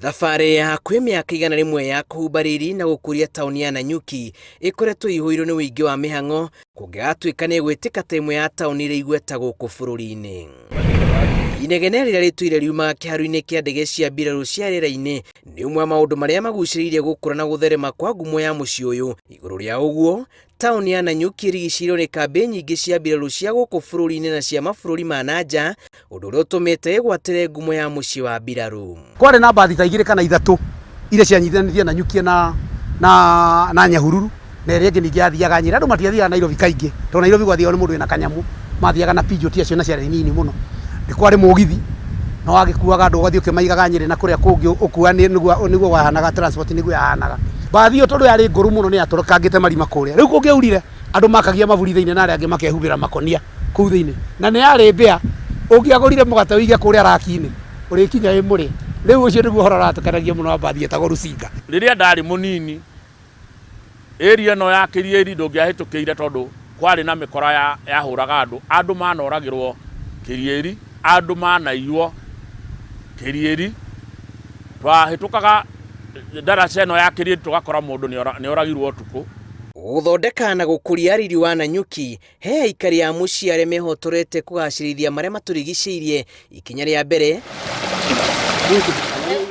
Thabarĩ ya hakuhĩ mĩaka 100 ya kũhumba riri na gũkũria taũni ya Nanyuki ĩkoretwo ĩihũirwo nĩ ũingĩ wa mĩhang'o kũngĩgatuĩka nĩ ĩgwĩtĩka ta ĩmwe ya taũni iria igweta gũkũ bũrũri-inĩ. Inegene rĩrĩa rĩtũire riumaga kĩharo-inĩ kĩa ndege cia mbirarũ cia rĩera-inĩ nĩ ũmwe wa maũndũ marĩa magucĩrĩirie gũkũra na gũtherema kwa ngumo ya mũciĩ ũyũ. Igũrũ rĩa ũguo, taũni ya Nanyuki ĩrigicĩirio nĩ kambĩ nyingĩ cia mbirarũ cia gũkũ bũrũri-inĩ na cia mabũrũri ma na nja, ũndũ ũrĩa ũtũmĩte ĩgwatĩre ngumo ya mũciĩ wa mbirarũ. Kwarĩ na mbathi ta igĩrĩ kana ithatũ iria cianyitithanĩtie Nanyuki na, na, na Nyahururu na ĩrĩa ĩngĩ ningĩ yathiaga Nyĩrĩ. Andũ matiathiaga Nairobi kaingĩ tondũ Nairobi gwathiagwo nĩ mũndũ wĩna kanyamũ, mathiaga na Peugeot acio na ciarĩ nini mũno. Nĩ kwarĩ mũgithi na wagĩkuaga andũ ũgathiĩ ũkĩmaigaga Nyĩrĩ na kũrĩa kũngĩ ũkuanĩ nĩguo nĩguo wahanaga transport nĩguo yahanaga. Mbathi ĩyo tondũ yarĩ ngũrũ mũno nĩ yatũrũkangĩte marima kũrĩa. Rĩu kũngĩaurire andũ makagia maburi thĩinĩ na arĩa angĩ makehumbĩra makonia kũu thĩinĩ. Na nĩ yarĩ mbĩa, ũngĩagũrire mũgate ũige kũrĩa raki-inĩ ũrĩkinya wĩ mũrĩe. Rĩu ũcio nĩguo ũhoro ũratũkenagia mũno wa mbathi ĩtagwo Rusinga. Rĩrĩa ndarĩ mũnini, area ĩno ya Kĩriĩri ndũngĩahĩtũkĩire tondũ kwarĩ na mĩkora ya yahũraga andũ. Andũ manoragĩrwo Kĩriĩri, andũ manaiywo Kĩriĩri. Twahĩtũkaga ndaraca ĩno ya Kĩriĩri tũgakora mũndũ nĩoragirwo ũtukũ. Gũthondeka na gũkũria riri wa Nanyuki he aikari a mũciĩ arĩa mehotorete kũgacĩrithia marĩa matũrigicĩirie. Ikinya rĩa mbere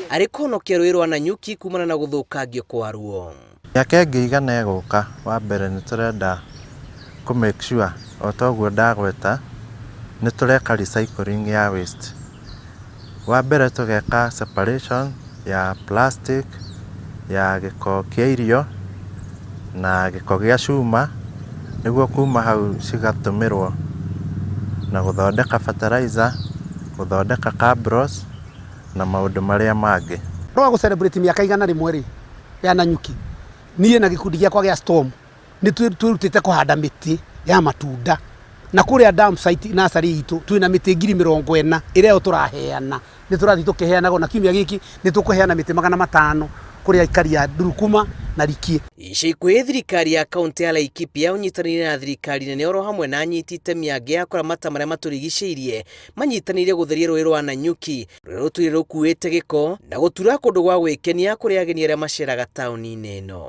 arĩ kũhonokia rũĩ rwa Nanyuki kumana na gũthũkangio kwaruo. Mĩaka ĩngĩ igana ĩgũka, wa mbere nĩ tũrenda kũ make sure o ta ũguo ndagweta, nĩ tũreka recycling ya waste. Wa mbere tũgeka separation ya plastic, ya gĩko kĩa irio na gĩko gĩa cuma, nĩguo kuma hau cigatũmĩrwo na gũthondeka fertilizer, gũthondeka cabros na maũndũ marĩa mangĩ. Ũhoro wa gũ celebrate mĩaka 100 rĩ, ya Nanyuki, niĩ na gĩkundi gĩakwa gĩa Storm nĩ twĩrutĩte kũhanda mĩtĩ ya matunda na kũrĩa dump site nursery itũ twĩna mĩtĩ 40,000 ĩrĩa yo tũraheana. Nĩ tũrathiĩ tũkĩheanaga ona kiumia gĩkĩ nĩ tũkũheana mĩtĩ 500 kũrĩ aikari a Ndurukuma na Rikie. Ica ikuhĩ thirikari ya kaunti ya Laikipia ũnyitanĩire na thirikari nene oro hamwe na anyiti itemi angĩ a kũramata marĩa matũrigicĩirie manyitanĩire gũtheria rũĩ rwa Nanyuki rũrĩa rũtũire rũkuĩte gĩko na gũtura kũndũ gwa gwĩkenia kũrĩ ageni arĩa maceraga taũni-inĩ ĩno.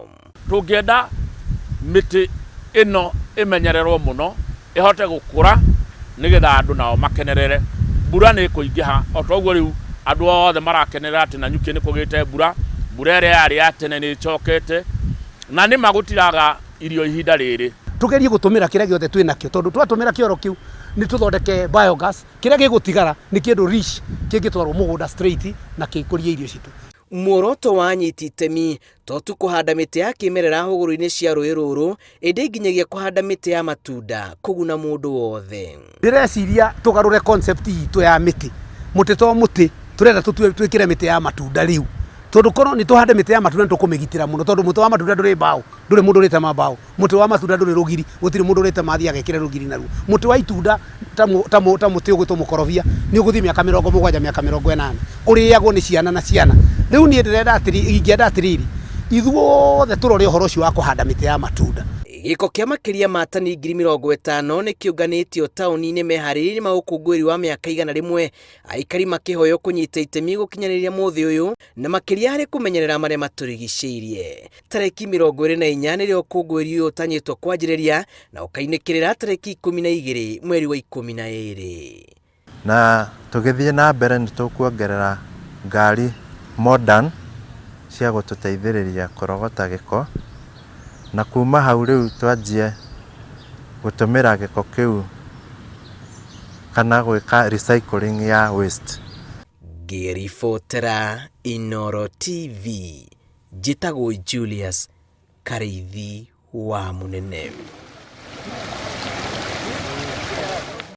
Tũngĩenda mĩtĩ ĩno ĩmenyererwo mũno, ĩhote gũkũra nĩgetha andũ nao makenerere. Mbura nĩ ĩkũingĩha o ta ũguo rĩu andũ othe marakenerera atĩ Nanyuki nĩ kũgĩte mbura, mbura ĩrĩa yarĩ ya tene nĩ ĩcokete, na nĩ ma gũtiraga irio ihinda rĩrĩ. Tũgerie gũtũmĩra kĩrĩa gĩothe twĩ nakĩo tondũ twatũmĩra kĩoro kĩu nĩ tũthondeke biogas, kĩrĩa gĩgũtigara nĩ kĩndũ rich kĩngĩtwarwo mũgũnda straight na gĩkũrie irio citũ. Muoroto wa anyiti itemi to tu kũhanda mĩtĩ ya kĩmerera hũgũrũ-inĩ cia rũĩ rũrũ, ĩndĩ nginyagia kũhanda mĩtĩ ya matunda kũguna mũndũ wothe. Ndĩreciria tũgarũre concept itũ ya mĩtĩ. Mũtĩ to mũtĩ, tũrenda tũtue twĩkĩre mĩtĩ ya matunda rĩu. Tondũ korwo nĩ tũhande mĩtĩ ya matunda nĩ tũkũmĩgitĩra mũno tondũ mũtĩ wa matunda ndũrĩ mbaũ, ndũrĩ mũndũ ũrĩtema mbaũ. Mũtĩ wa matunda ndũrĩ rũgiri, gũtirĩ mũndũ ũrĩtema athiĩ agekĩre rũgiri naruo. Mũtĩ wa itunda ta, ta, ta mũtĩ ũgwĩtwo mũkorobia nĩ ũgũthiĩ mĩaka 70, mĩaka 80, ũrĩagwo nĩ ciana na ciana. Rĩu niĩ ndĩrenda atĩrĩ, ingĩenda atĩrĩrĩ, ithuothe tũrore ũhoro ũcio wa kũhanda mĩtĩ ya matunda. Gĩko kĩa makĩria ma tani 50,000 nĩ kĩũnganĩtio taũni-inĩ meharĩria-inĩ ma ũkũngũĩri wa mĩaka 100, aikari makĩhoywo kũnyita itemi gũkinyanĩria mũthĩ ũyũ na makĩria harĩ kũmenyerera marĩa matũrigicĩirie. Tarĩki 24 nĩrĩo ũkũngũĩri ũyũ ũtanyĩtwo kwanjĩrĩria na ũkainĩkĩrĩra tarĩki 12 mweri wa 12. Na tũgĩthiĩ na mbere nĩ tũkuongerera ngari modern cia gũtũteithĩrĩria kũrogota gĩko, na kuma hau rĩu twanjie gũtũmĩra gĩko kĩu kana gwĩka recycling ya waste. Ngĩribotera Inooro TV, njĩtagwo Julius Karĩithi wa Mũnene.